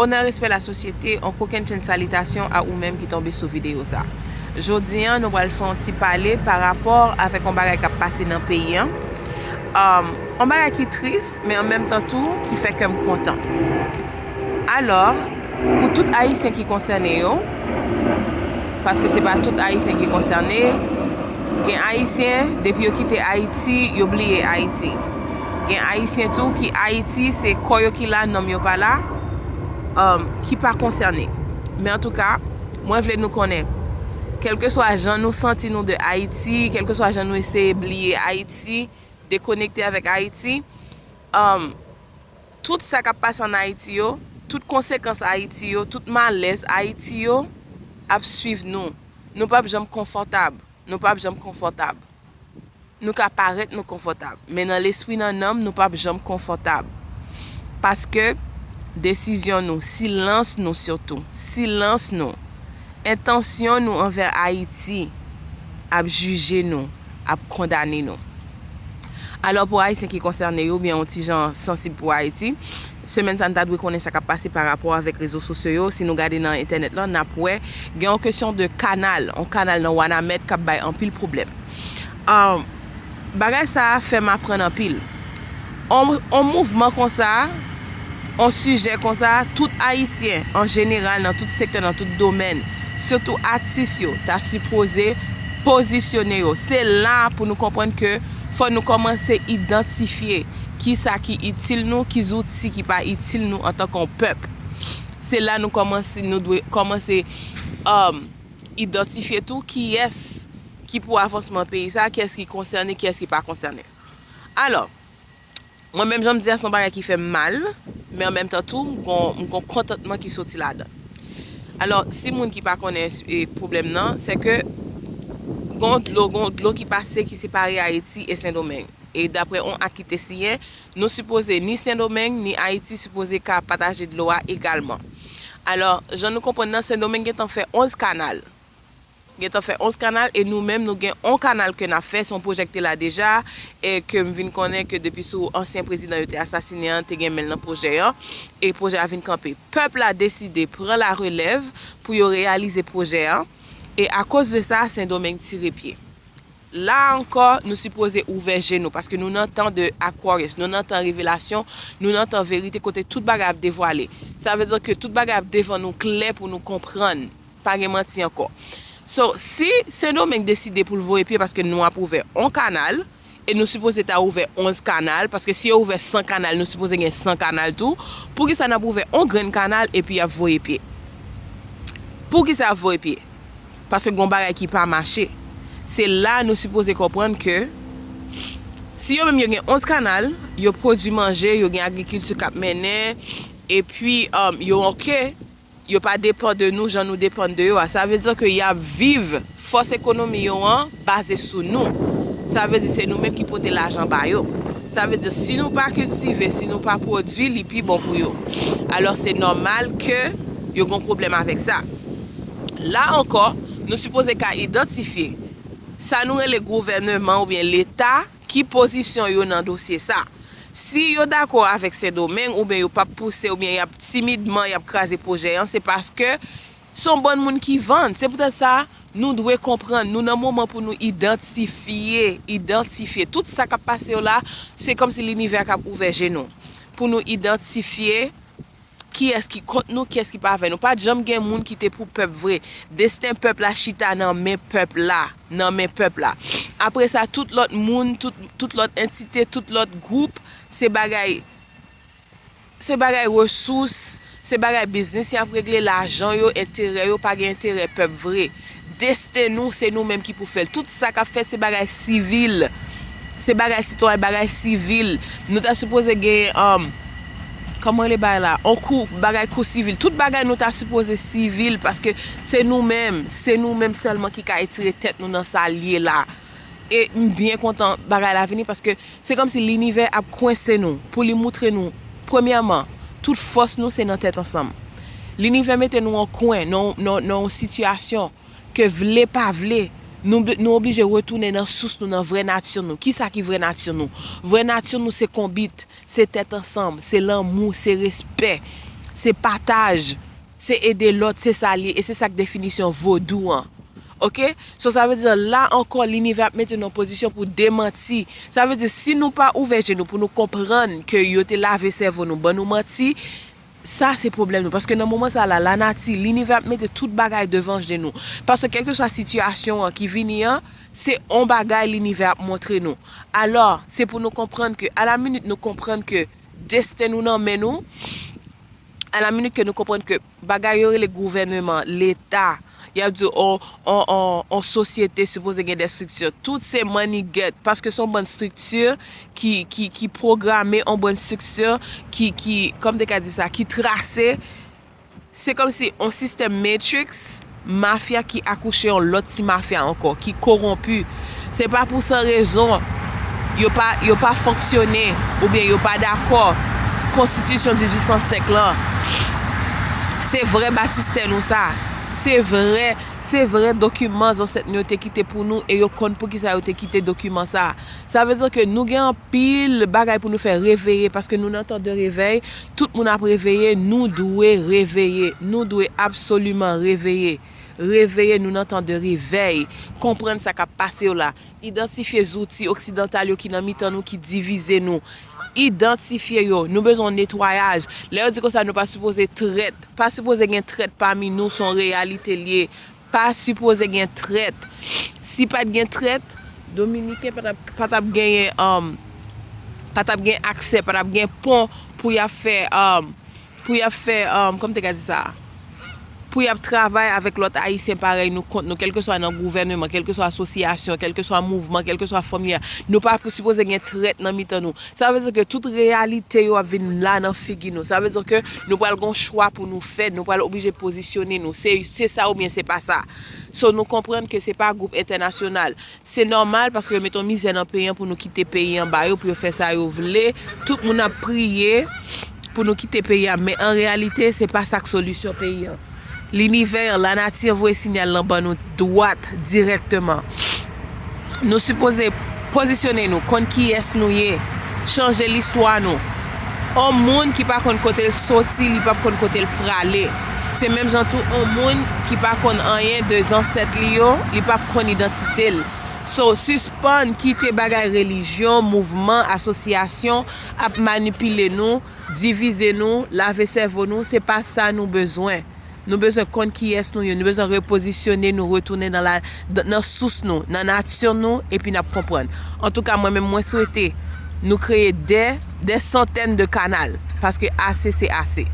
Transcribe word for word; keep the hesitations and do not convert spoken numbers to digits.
Onè, respè, lasosyete, on kokennchenn salitasyon a ou menm ki tonbe sou videyo sa. Jodi an, nou pral fè on ti pale pa rapò avèk on bagay k ap pase nan peyi an. Um, on bagay ki tris, men an menm tan tou, ki fè kè m kontan. Alò, pou tout Ayisyen ki konsène yo, paske se pa tout Ayisyen ki konsène, gen Ayisyen, depi yo kite Ayiti, yo bliye Ayiti. Gen Ayisyen tou ki Ayiti, se kò yo ki la, nanm yo pa la, um, ki pa konsène. Men antouka, mwen vle nou konnen, kèlkeswa jan nou santi nou de Ayiti, kèlkeswa jan nou eseye bliye Ayiti, dekonekte avèk Ayiti, um, tout sa k ap pase ann Ayiti yo, tout konsekans Ayiti yo, tout malèz Ayiti yo ap swiv nou. Nou p ap janm konfòtab. Nou p ap janm konfòtab. Nou ka parèt nou konfòtab, men nan lespri, nan nanm, nou p ap janm konfòtab. Paske desizyon nou, silans nou sitou, silans nou, entansyon nou anvè Ayiti ap jije nou, ap kondane nou. Alò, pou Ayisyen ki konsène yo, oubyen yon ti jan sansib pou Ayiti, semèn sa, n ta dwe konnen sa k ap pase pa rapò avèk rezo sosyo yo. Si nou gade nan entènèt lan, n ap wè gen yon kesyon de kanal, yon kanal nan Wanament k ap bay anpil pwoblèm. Ah, bagay sa a fè m aprann anpil. On, on mouvman konsa, on sijè konsa, tout Ayisyen, an jeneral, nan tout sektè, nan tout domèn, sitou atis yo, ta sipoze pozisyone yo. Se la pou nou konprann ke fò nou kòmanse idantifye kisa ki itil nou, ki zouti ki pa itil nou antanke yon pèp. Se la nou kòmanse, nou dwe kòmanse, um, idantifye tou kiyès ki pou avansman peyi sa, kiyès ki konsène, kiyès ki pa konsène. Alò, mwen menm, jan m di a, se yon bagay ki fè m mal, men an menm tan tou, m gon, m gon kontantman ki soti ladan. Alò, si moun ki pa konnen, e, pwoblèm nan, se ke gon dlo, gon dlo ki pase ki separe Ayiti e Sendomeng. E daprè on ak ki te siyen, nou sipoze, ni Sendomeng, ni Ayiti sipoze ka pataje dlo a egalman. Alò, jan nou konprann nan, Sendomeng gentan fè onz kanal. Gentan fè onz kanal, e nou menm, nou gen on kanal ke n ap fè, se yon pwojè ki te la deja, e ke m vin konnen ke depi sou ansyen prezidan yo te asasinen an, te gen men l nan pwojè an, e pwojè a vin kanpe. Pèp la deside pran larelèv pou yo reyalize pwojè an, e akoz de sa, Sendomeng tire pye. La ankò, nou sipoze ouvè je nou, paske nou nan tan de Aquarius, nou nan tan revelasyon, nou nan tan verite kote tout bagay ap devwale. Sa vle di ke tout bagay ap devan nou klè pou nou konprann. Pa gen manti ankò. So, si Sendomeng deside pou l voye pye paske nou ap ouvè on kanal, e nou sipoze ta ouvè onz kanal, paske si yo ouvè san kanal, nou sipoze gen san kanal tou, poukisa n ap ouvè on grenn kanal epi y ap voye pye? Poukisa y ap voye pye? Paske gon bagay ki pa mache. Se la nou sipoze konprann ke si yo menm yo gen onz kanal, yo pwodui manje, yo gen agrikilti k ap mennen, epi, um, yo oke, yo pa depann de nou jan nou depann de yo a. Sa vle di ke y ap viv, fòs ekonomi yo an baze sou nou. Sa vle di se nou menm ki pote lajan ba yo. Sa vle di si nou pa kiltive, si nou pa pwodui, li pi bon pou yo. Alò, se nòmal ke yo gen pwoblèm avèk sa. La ankò, nou sipoze ka idantifye sa nou rele gouvèneman oubyen Leta, ki pozisyon yo nan dosye sa. Si yo dakò avèk Sendomeng oubyen yo p ap pouse oubyen y ap timidman, y ap kraze pwojè an, se paske se yon bann moun ki vann. Se poutèt sa, nou dwe konprann, nou nan moman pou nou idantifye, idantifye tout sa k ap pase yo la, se kòmsi linivè k ap ouvè je nou pou nou idantifye kiyès ki kont nou, kiyès ki pa avè nou. Pa t janm gen moun ki te pou pèp vre. Desten pèp la chita nan men pèp la, nan men pèp la. Apre sa, tout lòt moun, tout, tout lòt entite, tout lòt gwoup, se bagay, se bagay resous, se bagay biznis y ap regle, lajan yo, enterè yo, pa gen enterè pèp vre. Desten nou, se nou menm ki pou fè l. Tout sa k ap fèt, se bagay sivil. Se bagay sitwayen, bagay sivil. Nou ta sipoze gen, um, kòman rele bagay la? On kou, bagay kou sivil. Tout bagay nou ta sipoze sivil, paske se nou menm, se nou menm sèlman ki ka etire tèt nou nan sa l ye la. E m byen kontan bagay la vini, paske se kòmsi linivè ap kwense nou, pou li moutre nou, premyèman, tout fòs nou se nan tèt ansanm. Linivè mete nou an kwen, nan, nan, nan yon sitiyasyon ke vle pa vle, nou, nou oblije retounen nan sous nou, nan vrè nati nou. Kisa ki vrè nati nou? Vrè nati nou se konbit, se tèt ansanm, se lanmou, se respè. Se pataj, se ede lòt, se sa l ye, e se sa k definisyon vodou an. Oke? So, sa vle di la ankò, linivè ap mete nou nan pozisyon pou demanti. Sa vle di, si nou pa ouvè je nou pou nou konprann ke yo te lave sèvo nou, ban nou manti, sa se pwoblèm nou. Paske nan moman sa la, lanati, linivè ap mete tout bagay devan je nou. Paske kèlkeswa sitiyasyon an ki vini an, se on bagay linivè ap montre nou. Alò, se pou nou konprann ke, alaminit nou konprann ke desten nou nan men nou, alaminit ke nou konprann ke bagay yo rele gouvèneman, leta, y ap di on, on, on, on sosyete sipoze gen de estrikti. Tout se mannigèt, paske se yon bann estrikti ki, ki, ki pwograme, on bann estrikti ki, ki, kòm te ka di sa, ki trase. Se kòmsi on sistèm Matrix, mafya ki akouche yon lòt ti mafya ankò, ki kowonpi. Se pa pou san rezon yo pa, yo pa fonksyone oubyen yo pa dakò konstitisyon dizuit san senk lan. Se vrè batistè nou sa. Se vrè, se vrè dokiman zansèt nou yo te kite pou nou e yo konn poukisa yo te kite dokiman sa. Sa vle di ke nou gen anpil bagay pou nou fè, reveye, paske nou nan tan de revèy. Tout moun ap reveye, nou dwe reveye. Nou dwe absoliman reveye. Reveye, nou nan tan de revèy. Konprann sa k ap pase yo la. Idantifye zouti oksidantal yo ki nan mitan nou, ki divize nou. Idantifye yo. Nou bezwen netwayaj. Lè yo di konsa, nou pa sipoze trèt. Pa sipoze gen trèt pami nou, se yon reyalite l ye. Pa sipoze gen trèt. Si pa t gen trèt, Dominiken pa t ap, pa t ap genyen, um, pa t ap gen aksè, pa t ap gen pon pou y ap fè, um, pou y ap fè, um, kòman te ka di sa? Pou y ap travay avèk lòt Ayisyen parèy nou kont nou, kèlkeswa nan gouvèneman, kèlkeswa asosyasyon, kèlkeswa mouvman, kèlkeswa fanmi a. Nou pa sipoze gen trèt nan mitan nou. Sa vle di ke tout reyalite yo ap vin la nan figi nou. Sa vle di ke nou pral gon chwa pou nou fè, nou pral oblije pozisyone nou. Se, se sa oubyen se pa sa. So, nou konprann ke se pa gwoup entènasyonal. Se nòmal paske yo mete yon mizè nan peyi an pou nou kite peyi an ba yo, pou yo fè sa yo vle. Tout moun ap priye pou nou kite peyi a, men an reyalite, se pa sa k solisyon peyi an. Linivè an, lanati an voye sinyal lan ban nou dwat, dirèkteman. Nou sipoze pozisyone nou, konn kiyès nou ye, chanje listwa nou. On moun ki pa konn kote l soti, li p ap konn kote l prale. Se menm jan tou, on moun ki pa konn anyen de zansèt li yo, li p ap konn idantite l. So, sispann kite bagay relijyon, mouvman, asosyasyon ap manipile nou, divize nou, lave sèvo nou, se pa sa nou bezwen. Nou bezwen konn kiyès nou ye, nou bezwen repozisyone nou, retounen nan la, nan sous nou, nan nati nou, epi n ap konprann. Antouka, mwen menm, mwen swete nou kreye de, de santèn de kanal, paske ase se ase.